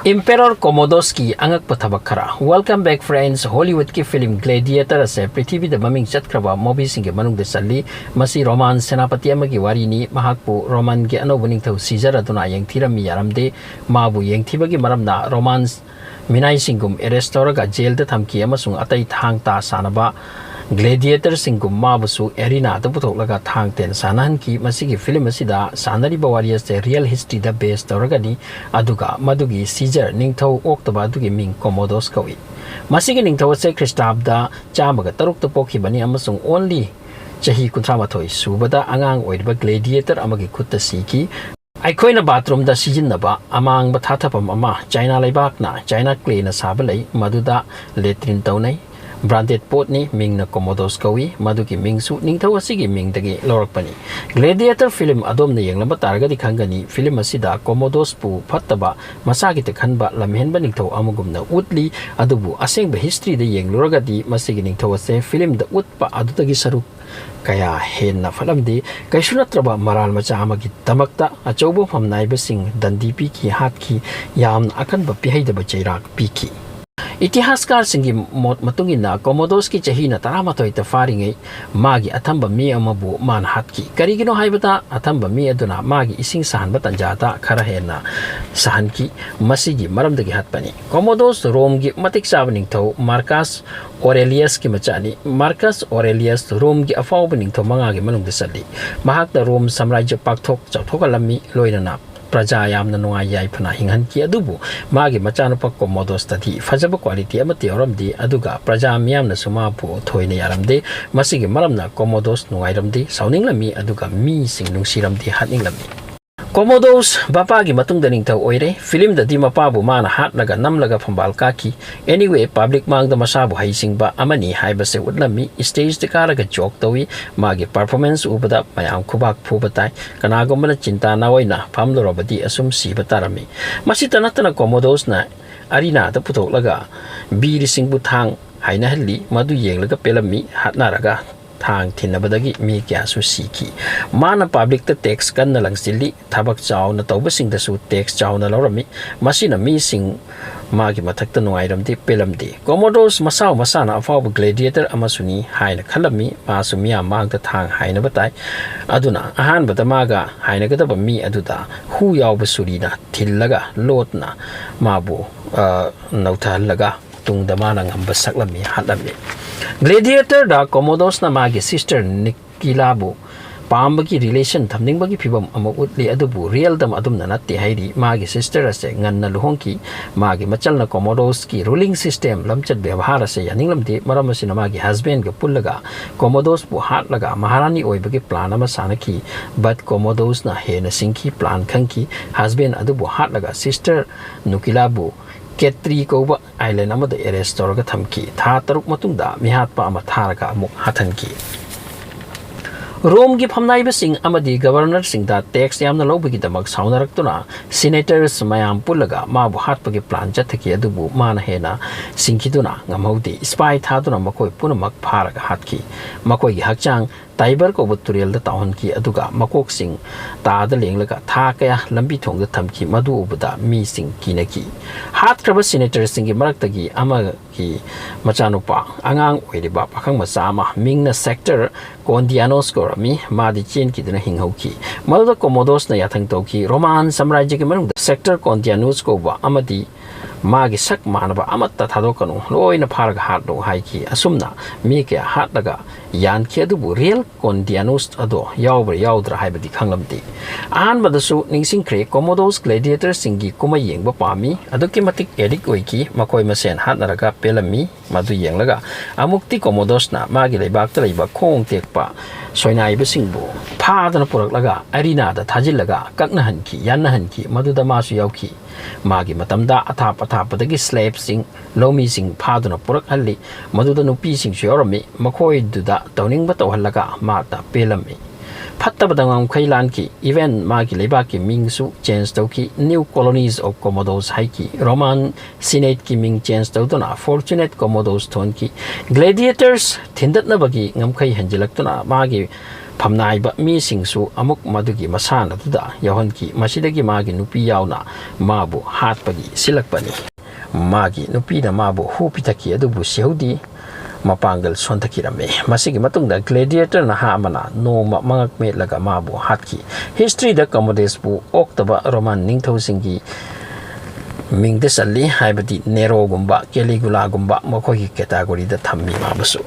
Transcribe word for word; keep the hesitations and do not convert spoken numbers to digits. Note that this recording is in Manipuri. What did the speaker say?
Emperor Commodus ꯀꯤ ꯑꯉꯛꯄ ꯊꯕꯛ ꯈꯔ꯫ Welcome back, friends. Hollywood ꯀꯤ film Gladiator ꯑꯁꯦ ꯄ꯭ꯔꯤꯊꯤꯕꯤꯗ ꯃꯃꯤꯡ ꯆꯠꯈ꯭ꯔꯕ movie ꯁꯤꯡꯒꯤ ꯃꯅꯨꯡꯗ ꯆꯜꯂꯤ꯫ ꯃꯁꯤ Roman ꯁꯦꯅꯥꯄꯇꯤ ꯑꯃꯒꯤ ꯋꯥꯔꯤꯅꯤ꯫ ꯃꯍꯥꯛꯄꯨ Roman ꯒꯤ ꯑꯅꯧꯕ ꯅꯤꯡꯊꯧ Caesar ꯑꯗꯨꯅ ꯌꯦꯡꯊꯤꯔꯝꯃꯤ ꯌꯥꯔꯝꯗꯦ꯫ ꯃꯥꯕꯨ ꯌꯦꯡꯊꯤꯕꯒꯤ ꯃꯔꯝꯅ Roman ꯃꯤꯅꯥꯏꯁꯤꯡꯒꯨꯝ arrest ꯇꯧꯔꯒ jail ꯗ ꯊꯝꯈꯤ ꯑꯃꯁꯨꯡ ꯑꯇꯩ ꯊꯥꯡ ꯇꯥ ꯁꯥꯟꯅꯕ gladiator ꯁꯤꯡꯒꯨꯝ ꯃꯥꯕꯨꯁꯨ arena ꯗ ꯄꯨꯊꯣꯛꯂꯒ ꯊꯥꯡ ꯇꯦꯟ ꯁꯥꯟꯅꯍꯟꯈꯤ꯫ ꯃꯁꯤꯒꯤ film ꯑꯁꯤꯗ ꯁꯥꯟꯅꯔꯤꯕ ꯋꯥꯔꯤ ꯑꯁꯦ real history ꯗ base ꯇꯧꯔꯒꯅꯤ, ꯑꯗꯨꯒ ꯃꯗꯨꯒꯤ Caesar ꯅꯤꯡꯊꯧ ꯑꯣꯛꯇꯕ ꯑꯗꯨꯒꯤ ꯃꯤꯡ Commodus ꯀꯧꯏ꯫ ꯃꯁꯤꯒꯤ ꯅꯤꯡꯊꯧ ꯑꯁꯦ ꯈ꯭ꯔꯤꯁꯇꯥꯕꯗ ꯆꯥꯝꯃꯒ ꯇꯔꯨꯛꯇ ꯄꯣꯛꯈꯤꯕꯅꯤ ꯑꯃꯁꯨꯡ only ꯆꯍꯤ ꯀꯨꯟꯊ꯭ꯔꯥ ꯃꯥꯊꯣꯏ ꯁꯨꯕꯗ ꯑꯉꯥꯡ ꯑꯣꯏꯔꯤꯕ gladiator ꯑꯃꯒꯤ ꯈꯨꯠꯇ ꯁꯤꯈꯤ꯫ ꯑꯩꯈꯣꯏꯅ bathroom ꯗ ꯁꯤꯖꯤꯟꯅꯕ ꯑꯃꯥꯡꯕ ꯊꯥꯊꯐꯝ ꯑꯃ China ꯂꯩꯕꯥꯛꯅ China clay ꯅ ꯁꯥꯕ ꯂꯩ, ꯃꯗꯨꯗ latrine ꯇꯧꯅꯩ꯫ Branded ꯄꯣꯠꯅꯤ, ꯃꯤꯡꯅ Commodus ꯀꯧꯏ, ꯃꯗꯨꯒꯤ ꯃꯤꯡꯁꯨ ꯅꯤꯡꯊꯧ ꯑꯁꯤꯒꯤ ꯃꯤꯡꯗꯒꯤ ꯂꯧꯔꯛꯄꯅꯤ꯫ Gladiator film ꯑꯗꯣꯝꯅ ꯌꯦꯡꯂꯝꯕ ꯇꯥꯔꯒꯗꯤ ꯈꯪꯒꯅꯤ, film ꯑꯁꯤꯗ Commodus ꯄꯨ ꯐꯠꯇꯕ ꯃꯁꯥꯒꯤꯇ ꯈꯟꯕ ꯂꯝꯍꯦꯟꯕ ꯅꯤꯡꯊꯧ ꯑꯃꯒꯨꯝꯅ ꯎꯠꯂꯤ, ꯑꯗꯨꯕꯨ ꯑꯁꯦꯡꯕ history ꯗ ꯌꯦꯡꯂꯨꯔꯒꯗꯤ ꯃꯁꯤꯒꯤ ꯅꯤꯡꯊꯧ ꯑꯁꯦ film ꯗ ꯎꯠꯄ ꯑꯗꯨꯗꯒꯤ ꯁꯔꯨꯛ ꯀꯌꯥ ꯍꯦꯟꯅ ꯐꯠꯂꯝꯗꯦ꯫ ꯀꯩꯁꯨ ꯅꯠꯇ꯭ꯔꯕ ꯃꯔꯥꯜ ꯃꯆꯥ ꯑꯃꯒꯤꯗꯃꯛꯇ ꯑꯆꯧꯕ ꯐꯝꯅꯥꯏꯕꯁꯤꯡ ꯗꯟꯗꯤ ꯄꯤꯈꯤ, ꯍꯥꯠꯈꯤ, ꯌꯥꯝꯅ ꯑꯀꯟꯕ ꯄꯤꯍꯩꯗꯕ ꯆꯩꯔꯥꯛ ꯄꯤꯈꯤ꯫ ꯏꯇꯤꯍꯥꯁꯀꯥꯔꯁꯤꯡꯒꯤ ꯃꯣꯠ ꯃꯇꯨꯡ ꯏꯟꯅ Commodus ꯀꯤ ꯆꯍꯤꯅ ꯇꯔꯥꯃꯥꯊꯣꯏꯗ ꯐꯥꯔꯤꯉꯩ ꯃꯥꯒꯤ ꯑꯊꯝꯕ ꯃꯤ ꯑꯃꯕꯨ ꯃꯥꯅ ꯍꯥꯠꯈꯤ꯫ ꯀꯔꯤꯒꯤꯅꯣ ꯍꯥꯏꯕꯗ ꯑꯊꯝꯕ ꯃꯤ ꯑꯗꯨꯅ ꯃꯥꯒꯤ ꯏꯁꯤꯡ ꯁꯥꯍꯟꯕ ꯇꯟꯖꯥꯗ ꯈꯔ ꯍꯦꯟꯅ ꯁꯥꯍꯟꯈꯤ꯫ ꯃꯁꯤꯒꯤ ꯃꯔꯝꯗꯒꯤ ꯍꯥꯠꯄꯅꯤ꯫ Commodus ꯔꯣꯝꯒꯤ ꯃꯇꯤꯛ ꯆꯥꯕ ꯅꯤꯡꯊꯧ Marcus Aurelius ꯀꯤ ꯃꯆꯥꯅꯤ꯫ Marcus Aurelius ꯔꯣꯝꯒꯤ ꯑꯐꯥꯎꯕ ꯅꯤꯡꯊꯧ ꯃꯉꯥꯒꯤ ꯃꯅꯨꯡꯗ ꯆꯜꯂꯤ꯫ ꯃꯍꯥꯛꯅ ꯔꯣꯝ ꯁꯥꯝꯔꯥꯖ꯭ꯌ ꯄꯥꯛꯊꯣꯛ ꯆꯥꯎꯊꯣꯛꯍꯜꯂꯝꯃꯤ, ꯂꯣꯏꯅꯅ ꯄ꯭ꯔꯖꯥ ꯌꯥꯝꯅ ꯅꯨꯡꯉꯥꯏ ꯌꯥꯏꯐꯅ ꯍꯤꯡꯍꯟꯈꯤ꯫ ꯑꯗꯨꯕꯨ ꯃꯥꯒꯤ ꯃꯆꯥꯅꯨꯄꯥ Commodus ꯇꯗꯤ ꯐꯖꯕ quality ꯑꯃꯠꯇ ꯌꯥꯎꯔꯝꯗꯦ, ꯑꯗꯨꯒ ꯄ꯭ꯔꯖꯥ ꯃꯤꯌꯥꯝꯅꯁꯨ ꯃꯥꯕꯨ ꯊꯣꯏꯅ ꯌꯥꯔꯝꯗꯦ꯫ ꯃꯁꯤꯒꯤ ꯃꯔꯝꯅ Commodus ꯅꯨꯡꯉꯥꯏꯔꯝꯗꯦ, ꯁꯥꯎꯅꯤꯡꯂꯝꯃꯤ, ꯑꯗꯨꯒ ꯃꯤꯁꯤꯡ ꯅꯨꯡꯁꯤꯔꯝꯗꯦ, ꯍꯥꯠꯅꯤꯡꯂꯝꯃꯤ꯫ Commodus ꯃꯄꯥꯒꯤ ꯃꯇꯨꯡꯗ ꯅꯤꯡꯊꯧ ꯑꯣꯏꯔꯦ꯫ Film ꯗꯗꯤ ꯃꯄꯥꯕꯨ ꯃꯥꯅ ꯍꯥꯠꯂꯒ ꯅꯝꯂꯒ ꯐꯝꯕꯥꯜ ꯀꯥꯈꯤ꯫ Anyway, public ꯃꯥꯡꯗ ꯃꯁꯥꯕꯨ ꯍꯩꯁꯤꯡꯕ ꯑꯃꯅꯤ ꯍꯥꯏꯕꯁꯦ ꯎꯠꯂꯝꯃꯤ꯫ Stage ꯇ ꯀꯥꯔꯒ joke ꯇꯧꯏ꯫ ꯃꯥꯒꯤ performance ꯎꯕꯗ ꯃꯌꯥꯝ ꯈꯨꯕꯥꯛ ꯐꯨꯕ ꯇꯥꯏ꯫ ꯀꯅꯥꯒꯨꯝꯕꯅ ꯆꯤꯟꯇꯥ ꯅꯥꯑꯣꯏꯅ ꯐꯝꯂꯨꯔꯕꯗꯤ ꯑꯁꯨꯝ ꯁꯤꯕ ꯇꯥꯔꯝꯃꯤ꯫ ꯃꯁꯤꯇ ꯅꯠꯇꯅ Commodus ꯅ arena ꯗ ꯄꯨꯊꯣꯛꯂꯒ ꯕꯤꯔꯁꯤꯡꯕꯨ ꯊꯥꯡ ꯍꯥꯏꯅꯍꯜꯂꯤ꯫ ꯃꯗꯨ ꯌꯦꯡꯂꯒ ꯄꯦꯜꯂꯝꯃꯤ꯫ ꯍꯥꯠꯅꯔꯒ ꯊꯥꯡ ꯊꯤꯟꯅꯕꯗꯒꯤ ꯃꯤ ꯀꯌꯥꯁꯨ ꯁꯤꯈꯤ꯫ ꯃꯥꯅ ꯄꯕ꯭ꯂꯤꯛꯇ ꯇꯦꯛꯁ ꯀꯟꯅ ꯂꯪꯁꯤꯜꯂꯤ, ꯊꯕꯛ ꯆꯥꯎꯅ ꯇꯧꯕꯁꯤꯡꯗꯁꯨ ꯇꯦꯛꯁ ꯆꯥꯎꯅ ꯂꯧꯔꯝꯃꯤ꯫ ꯃꯁꯤꯅ ꯃꯤꯁꯤꯡ ꯃꯥꯒꯤ ꯃꯊꯛꯇ ꯅꯨꯡꯉꯥꯏꯔꯝꯗꯦ, ꯄꯦꯜꯂꯝꯗꯦ꯫ ꯀꯣꯃꯣꯗꯣꯁ ꯃꯁꯥꯎ ꯃꯁꯥꯅ ꯑꯐꯥꯎꯕ ꯒ꯭ꯂꯦꯗꯤꯌꯦꯇꯔ ꯑꯃꯁꯨꯅꯤ ꯍꯥꯏꯅ ꯈꯜꯂꯝꯃꯤ꯫ ꯃꯥꯁꯨ ꯃꯤꯌꯥꯝ ꯃꯥꯡꯗ ꯊꯥꯡ ꯍꯥꯏꯅꯕ ꯇꯥꯏ꯫ ꯑꯗꯨꯅ ꯑꯍꯥꯟꯕꯗ ꯃꯥꯒ ꯍꯥꯏꯅꯒꯗꯕ ꯃꯤ ꯑꯗꯨꯗ ꯍꯨ ꯌꯥꯎꯕ ꯁꯨꯔꯤꯅ ꯊꯤꯜꯂꯒ ꯂꯣꯠꯅ ꯃꯥꯕꯨ, ꯑ, ꯅꯧꯊꯍꯜꯂꯒ ꯇꯨꯡꯗ ꯃꯥꯅ ꯉꯝꯕ ꯁꯛꯂꯝꯃꯤ, ꯍꯥꯠꯂꯝꯃꯤ꯫ ꯒ꯭ꯂꯦꯗꯤꯌꯦꯇꯔꯗ ꯀꯣꯃꯣꯗꯣꯁꯅ ꯃꯥꯒꯤ ꯁꯤꯁꯇꯔ ꯅꯤꯀꯤꯂꯥꯕꯨ ꯄꯥꯝꯕꯒꯤ ꯔꯤꯂꯦꯁꯟ ꯊꯝꯅꯤꯡꯕꯒꯤ ꯐꯤꯕꯝ ꯑꯃ ꯎꯠꯂꯤ, ꯑꯗꯨꯕꯨ ꯔꯤꯌꯦꯜꯗ ꯑꯗꯨꯝꯅ ꯅꯠꯇꯦ ꯍꯥꯏꯔꯤ꯫ ꯃꯥꯒꯤ ꯁꯤꯁꯇꯔ ꯑꯁꯦ ꯉꯟꯅ ꯂꯨꯍꯣꯡꯈꯤ꯫ ꯃꯥꯒꯤ ꯃꯆꯜꯅ ꯀꯣꯃꯣꯗꯣꯁꯀꯤ ꯔꯨꯂꯤꯡ ꯁꯤꯁꯇꯦꯝ, ꯂꯝꯆꯠ ꯕꯦꯕꯥꯔ ꯑꯁꯦ ꯌꯥꯅꯤꯡꯂꯝꯗꯦ꯫ ꯃꯔꯝ ꯑꯁꯤꯅ ꯃꯥꯒꯤ ꯍꯁꯕꯦꯟꯒ ꯄꯨꯜꯂꯒ ꯀꯣꯃꯣꯗꯣꯁꯄꯨ ꯍꯥꯠꯂꯒ ꯃꯍꯥꯔꯥꯅꯤ ꯑꯣꯏꯕꯒꯤ ꯄ꯭ꯂꯥꯟ ꯑꯃ ꯁꯥꯟꯅꯈꯤ꯫ ꯕꯠ ꯀꯣꯃꯣꯗꯣꯁꯅ ꯍꯦꯟꯅ ꯁꯤꯡꯈꯤ, ꯄ꯭ꯂꯥꯟ ꯈꯪꯈꯤ꯫ ꯍꯁꯕꯦꯟ ꯑꯗꯨꯕꯨ ꯍꯥꯠꯂꯒ ꯁꯤꯁꯇꯔ ꯅꯨꯀꯤꯂꯥꯕꯨ ꯀꯦꯇ꯭ꯔꯤ ꯀꯧꯕ ꯑꯥꯏꯂꯦꯟ ꯑꯃꯗ ꯑꯦꯔꯦꯁ ꯇꯧꯔꯒ ꯊꯝꯈꯤ꯫ ꯊꯥ ꯇꯔꯨꯛ ꯃꯇꯨꯡꯗ ꯃꯤꯍꯥꯠꯄ ꯑꯃ ꯊꯥꯔꯒ ꯑꯃꯨꯛ ꯍꯥꯠꯍꯟꯈꯤ꯫ ꯔꯣꯝꯒꯤ ꯐꯝꯅꯥꯏꯕꯁꯤꯡ ꯑꯃꯗꯤ ꯒꯕꯔꯅꯔꯁꯤꯡꯗ ꯇꯦꯛꯁ ꯌꯥꯝꯅ ꯂꯧꯕꯒꯤꯗꯃꯛ ꯁꯥꯎꯅꯔꯛꯇꯨꯅ ꯁꯤꯅꯦꯇꯔꯁ ꯃꯌꯥꯝ ꯄꯨꯜꯂꯒ ꯃꯥꯕꯨ ꯍꯥꯠꯄꯒꯤ ꯄ꯭ꯂꯥꯟ ꯆꯠꯊꯈꯤ꯫ ꯑꯗꯨꯕꯨ ꯃꯥꯅ ꯍꯦꯟꯅ ꯁꯤꯡꯈꯤꯗꯨꯅ ꯉꯝꯍꯧꯗꯦ꯫ ꯏꯁꯄꯥꯏ ꯊꯥꯗꯨꯅ ꯃꯈꯣꯏ ꯄꯨꯝꯅꯃꯛ ꯐꯥꯔꯒ ꯍꯥꯠꯈꯤ꯫ ꯃꯈꯣꯏꯒꯤ ꯍꯛꯆꯥꯡ ꯇꯥꯏꯕꯔ ꯀꯧꯕ ꯇꯨꯔꯦꯜꯗ ꯇꯥꯎꯍꯟꯈꯤ, ꯑꯗꯨꯒ ꯃꯀꯣꯛꯁꯤꯡ ꯇꯥꯗ ꯂꯦꯡꯂꯒ ꯊꯥ ꯀꯌꯥ ꯂꯝꯕꯤ ꯊꯣꯡꯗ ꯊꯝꯈꯤ꯫ ꯃꯗꯨ ꯎꯕꯗ ꯃꯤꯁꯤꯡ ꯀꯤꯅꯈꯤ꯫ ꯍꯥꯠꯈ꯭ꯔꯕ ꯁꯤꯅꯦꯇꯔꯁꯤꯡꯒꯤ ꯃꯔꯛꯇꯒꯤ ꯑꯃꯒꯤ ꯃꯆꯥꯅꯨꯄꯥ, ꯑꯉꯥꯡ ꯑꯣꯏꯔꯤꯕ ꯄꯥꯈꯪ ꯃꯆꯥ ꯑꯃ, ꯃꯤꯡꯅ ꯁꯦꯛꯇꯔ ꯀꯣꯟꯗꯤꯌꯥꯅꯣꯁ ꯀꯧꯔꯝꯃꯤ, ꯃꯥꯗꯤ ꯆꯦꯟꯈꯤꯗꯨꯅ ꯍꯤꯡꯍꯧꯈꯤ꯫ ꯃꯗꯨꯗ ꯀꯣꯃꯣꯗꯣꯁꯅ ꯌꯥꯊꯪ ꯇꯧꯈꯤ꯫ ꯔꯣꯃꯥꯟ ꯁꯥꯝꯔꯥꯖ꯭ꯌꯒꯤ ꯃꯅꯨꯡꯗ ꯁꯦꯛꯇꯔ ꯀꯣꯟꯗꯤꯌꯥꯅꯣꯁ ꯀꯧꯕ ꯑꯃꯗꯤ ꯃꯥꯒꯤ ꯁꯛ ꯃꯥꯟꯅꯕ ꯑꯃꯠꯇ ꯊꯥꯗꯣꯛꯀꯅꯨ, ꯂꯣꯏꯅ ꯐꯥꯔꯒ ꯍꯥꯠꯂꯨ ꯍꯥꯏꯈꯤ꯫ ꯑꯁꯨꯝꯅ ꯃꯤ ꯀꯌꯥ ꯍꯥꯠꯂꯒ ꯌꯥꯟꯈꯤ, ꯑꯗꯨꯕꯨ ꯔꯤꯌꯦꯜ ꯀꯣꯟꯗꯤꯌꯥꯅꯨꯁ ꯑꯗꯣ ꯌꯥꯎꯕ꯭ꯔꯥ ꯌꯥꯎꯗ꯭ꯔꯥ ꯍꯥꯏꯕꯗꯤ ꯈꯪꯂꯝꯗꯦ꯫ ꯑꯍꯥꯟꯕꯗꯁꯨ ꯅꯤꯡꯁꯤꯡꯈ꯭ꯔꯦ, ꯀꯣꯃꯣꯗꯣꯁ ꯒ꯭ꯂꯦꯗꯤꯌꯦꯇꯔꯁꯤꯡꯒꯤ ꯀꯨꯝꯍꯩ ꯌꯦꯡꯕ ꯄꯥꯝꯃꯤ꯫ ꯑꯗꯨꯛꯀꯤ ꯃꯇꯤꯛ ꯑꯦꯗꯤꯛ ꯑꯣꯏꯈꯤ, ꯃꯈꯣꯏ ꯃꯁꯦꯟ ꯍꯥꯠꯅꯔꯒ ꯄꯦꯜꯂꯝꯃꯤ꯫ ꯃꯗꯨ ꯌꯦꯡꯂꯒ ꯑꯃꯨꯛꯇꯤ ꯀꯣꯃꯣꯗꯣꯁꯅ ꯃꯥꯒꯤ ꯂꯩꯕꯥꯛꯇ ꯂꯩꯕ ꯈꯣꯡ ꯇꯦꯛꯄ ꯁꯣꯏꯅꯥꯏꯕꯁꯤꯡꯕꯨ ꯐꯥꯗꯨꯅ ꯄꯨꯔꯛꯂꯒ ꯑꯔꯤꯅꯥꯗ ꯊꯥꯖꯤꯜꯂꯒ ꯀꯛꯅꯍꯟꯈꯤ, ꯌꯥꯟꯅꯍꯟꯈꯤ꯫ ꯃꯗꯨꯗ ꯃꯥꯁꯨ ꯌꯥꯎꯈꯤ꯫ ꯃꯥꯒꯤ ꯃꯇꯝꯗ ꯑꯊꯥꯞ ꯑꯊꯥꯞꯄꯗꯒꯤ ꯁ꯭ꯂꯦꯞꯁꯤꯡ, ꯂꯧꯃꯤꯁꯤꯡ ꯐꯥꯗꯨꯅ ꯄꯨꯔꯛꯍꯜꯂꯤ꯫ ꯃꯗꯨꯗ ꯅꯨꯄꯤꯁꯤꯡꯁꯨ ꯌꯥꯎꯔꯝꯃꯤ꯫ ꯃꯈꯣꯏꯗꯨꯗ ꯇꯧꯅꯤꯡꯕ ꯇꯧꯍꯜꯂꯒ ꯃꯥꯇ ꯄꯦꯜꯂꯝꯃꯤ꯫ ꯐꯠꯇꯕꯗ ꯉꯝꯈꯩ ꯂꯥꯟꯈꯤ꯫ Even ꯃꯥꯒꯤ ꯂꯩꯕꯥꯛꯀꯤ ꯃꯤꯡꯁꯨ change ꯇꯧꯈꯤ꯫ New Colonies of Commodos ꯍꯥꯏꯈꯤ꯫ Roman Senate ꯀꯤ ꯃꯤꯡ change ꯇꯧꯗꯨꯅ Fortunate Commodos ꯊꯣꯟꯈꯤ꯫ Gladiators ꯊꯤꯟꯗꯠꯅꯕꯒꯤ ꯉꯝꯈꯩ ꯍꯦꯟꯖꯤꯜꯂꯛꯇꯨꯅ ꯃꯥꯒꯤ ꯐꯝꯅꯥꯏꯕ ꯃꯤꯁꯤꯡꯁꯨ ꯑꯃꯨꯛ ꯃꯗꯨꯒꯤ ꯃꯁꯥꯟꯅꯗꯨꯗ ꯌꯥꯎꯍꯟꯈꯤ꯫ ꯃꯁꯤꯗꯒꯤ ꯃꯥꯒꯤ ꯅꯨꯄꯤ ꯌꯥꯎꯅ ꯃꯥꯕꯨ ꯍꯥꯠꯄꯒꯤ ꯁꯤꯜꯂꯛꯄꯅꯤ꯫ ꯃꯥꯒꯤ ꯅꯨꯄꯤꯅ ꯃꯥꯕꯨ ꯍꯨ ꯄꯤꯊꯛꯈꯤ, ꯑꯗꯨꯕꯨ ꯁꯤꯍꯧꯗꯦ꯫ ꯃꯄꯥꯡꯒꯜ ꯁꯣꯟꯊꯈꯤꯔꯝꯃꯤ꯫ ꯃꯁꯤꯒꯤ ꯃꯇꯨꯡꯗ Gladiator ꯅꯍꯥ ꯑꯃꯅ ꯅꯣꯡꯃ ꯃꯉꯛ ꯃꯦꯠꯂꯒ ꯃꯥꯕꯨ ꯍꯥꯠꯈꯤ꯫ History ꯗ Commodus ꯄꯨ ꯑꯣꯛꯇꯕ Roman ꯅꯤꯡꯊꯧꯁꯤꯡꯒꯤ ꯃꯤꯡꯗ ꯆꯜꯂꯤ, ꯍꯥꯏꯕꯗꯤ Nero ꯒꯨꯝꯕ, Caligula ꯒꯨꯝꯕ ꯃꯈꯣꯏꯒꯤ category ꯗ ꯊꯝꯃꯤ꯫ ꯃꯥꯕꯨꯁꯨ